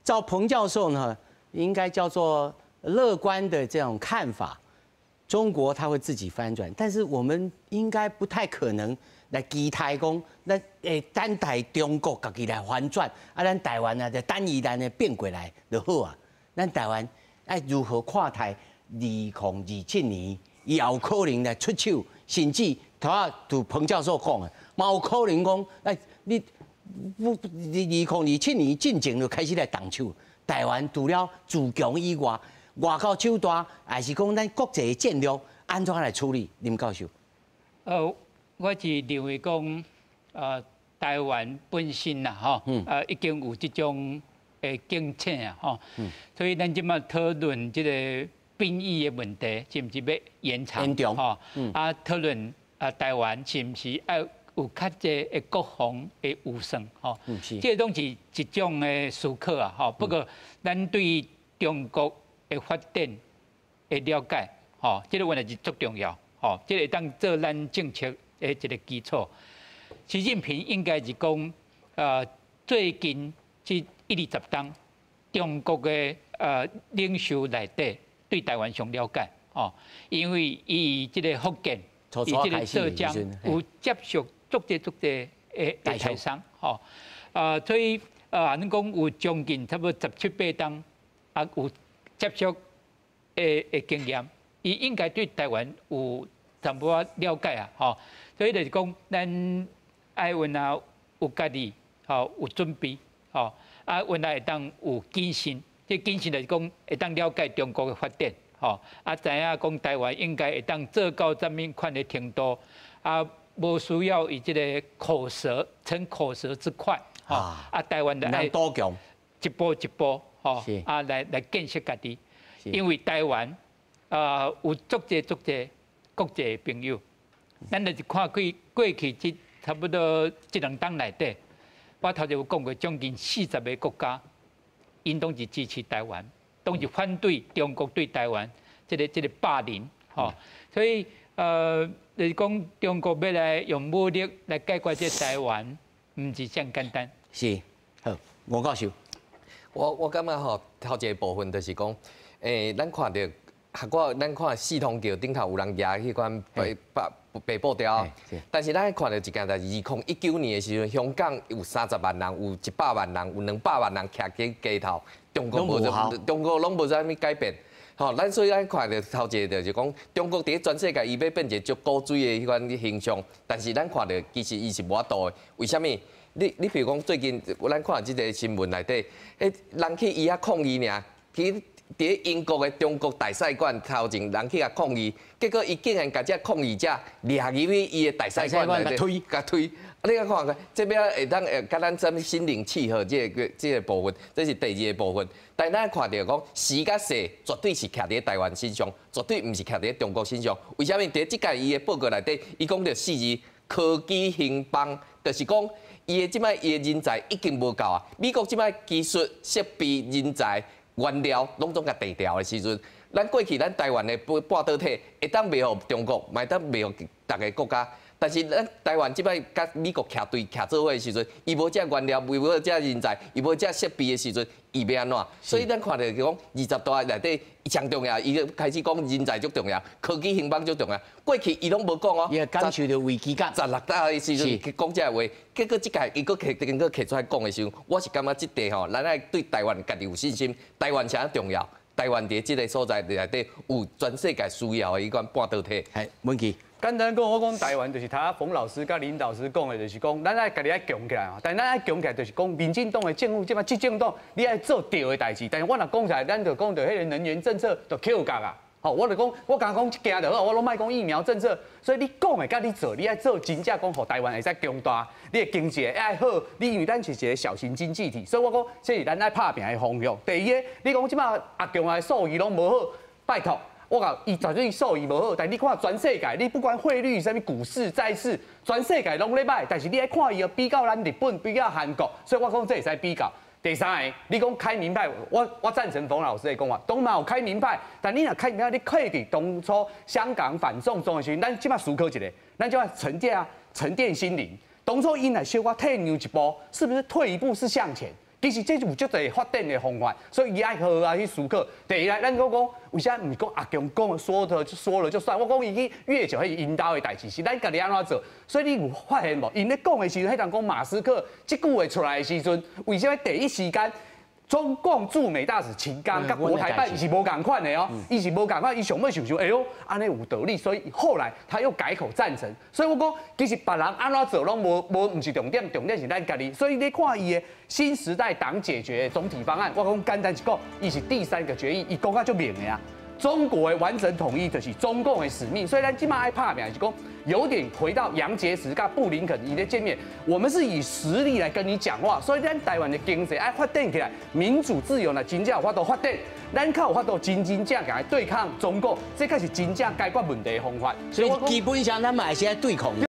照彭教授呢，應該叫做樂觀的這種看法，中國它會自己翻轉，但是我們應該不太可能來期待講，咱會等待中國家己來翻轉，啊，咱台灣啊，就等伊來呢變過來就好啊。咱台灣愛如何看待2027年，伊有可能來出手，甚至頭仔就彭教授講的，嘛有可能講，哎，你不2027年進前就開始來動手，台灣除了自強以外，外交手段，還是講咱國際的戰略，按怎來處理？林教授。我是認為講，台灣本身啦，吼，已經有這種的警醒啊，吼，所以咱這擺討論這個兵役的問題，是毋是欲延長？延長。吼，啊，討論啊，台灣是毋是愛有較濟的國防的預算？吼，這攏是一種的思考啊，吼。不過，咱對中國的發展的了解，吼，這個問題是足重要，吼，這個會當做咱政策的一個基礎。習近平應該是講，最近這一二十冬，中國的領袖內底對台灣上了解，哦，因為伊這個福建，伊這個浙江有接觸足濟足濟的台商，吼，啊，所以啊，恁講有將近差不多十七八冬，啊，有接觸的經驗，伊應該對台灣有淡薄仔了解啊，吼，所以就是講，咱愛阮啊有家己，吼有準備，吼啊，阮也會當有謹慎，這謹慎就是講會當了解中國的發展，吼啊，知影講台灣應該會當做到啥物款的程度，啊，無需要以這個口舌逞口舌之快，吼啊，台灣就愛一步一步，吼啊來建設家己，因為台灣啊有足濟足濟國際的朋友，咱就是看過過去這差不多這兩冬內底，我頭前有講過，將近40個國家，𪜶攏是支持台灣，攏是反對中國對台灣這個霸凌，吼。所以就是講中國欲來用武力來解決這台灣，毋是遮簡單。是，好，吳教授，我感覺吼，頭一個部分就是講，咱看著。我咱看四通橋頂頭有人舉彼款白白白布條，但是咱看著一件代誌，2019年的時陣，香港有30萬人，有100萬人，有200萬人徛佇街頭，中國無中國攏無啥物改變。吼，咱所以咱看著頭一個就是講，中國佇咧全世界伊欲變一個足古錐的彼款形象，但是咱看著其實伊是無法度的。為啥物？你比如講最近咱看這個新聞內底，彼人去伊遐抗議爾，去佇英國的中國大使館頭前，人去共抗議，結果伊竟然共這抗議者掠入去伊的大使館內底，共推。啊，你看看，這欲會當會佮咱啥物心靈契合這個部分，這是第二個部分。但咱看著講時佮勢，絕對是徛佇台灣身上，絕對毋是徛佇中國身上。為啥物？佇這屆伊的報告內底，伊講著四字科技興邦，就是講伊的這擺伊的人才已經無夠啊。美國這擺技術設備人才，原料攏總共地掉的時陣，咱過去咱台灣的半導體會當賣予中國，嘛會當賣予逐个國家。但是咱台灣這擺佮美國徛對徛做伙的時陣，伊無這原料，伊無這人才，伊無這設備的時陣，伊欲按怎？所以咱看著講20大內底上重要，伊開始講人才足重要，科技興邦足重要。過去伊攏無講哦，伊感受著危機感。16大的時陣去講這個話，結果這屆伊閣提，閣提出來講的時陣，我是感覺這塊吼，咱愛對台灣家己有信心，台灣誠重要。台灣佇這個所在內底有全世界需要的彼款半導體。係，文琪。簡單講，我講台灣就是頭仔馮老師佮林老師講的，就是講咱愛家己愛強起來嘛。但咱愛強起來，就是講民進黨的政府，這擺執政黨，你愛做對的代誌。但是我若講起來，咱就講著彼個能源政策就抾角啊。吼，我就講，我敢講這件就好，我攏莫講疫苗政策。所以你講的佮你做，你愛做真正講，予台灣會使強大，你的經濟愛好，你因為咱是一個小型經濟體，所以我講這是咱愛拍拚的方向。第二个，你講這擺阿強的數字攏無好，拜託。我講伊絕對數字無好，但你看全世界，你不管匯率、啥物股市、債市，全世界攏咧䆀。但是你愛看伊比較咱日本，比較韓國，所以我講這會使比較。第三个，你講開明派，我贊成馮老師的講法，當然有開明派，但你若開明派，你記佇當初香港反送中的時陣，咱這擺思考一下，咱就要沉澱啊，沉澱心靈。當初𪜶來小可退讓一步，是不是退一步是向前？其實這有足濟發展的方法，所以伊愛好啊去思考。第二來，咱閣講為啥毋是講阿強講說的就說了就算？我講伊去越就彼𪜶兜的代誌，是咱家己按怎做？所以你有發現無？𪜶咧講的時陣，彼當講馬斯克這句話出來的時陣，為啥物第一時間？中共駐美大使秦剛佮國台辦是無仝款的哦，伊是無仝款，伊上尾想想，哎喲，按呢有道理，所以後來他又改口贊成。所以我講，其實別人按怎做攏無無，毋是重點，重點是咱家己。所以你看伊的新時代黨解決總體方案，我講簡單一講，伊是第三個決議，伊講甲足明的啊。中國的完整統一就是中共的使命，所以咱這馬愛拍拚是講，有點回到楊潔篪佮布林肯伊咧見面，我們是以實力來跟你講話，所以咱台灣的經濟愛發展起來，民主自由呢真正有法度發展，咱較有法度真真正正來對抗中共，這才是真正解決問題的方法。所以基本上咱嘛是愛對抗。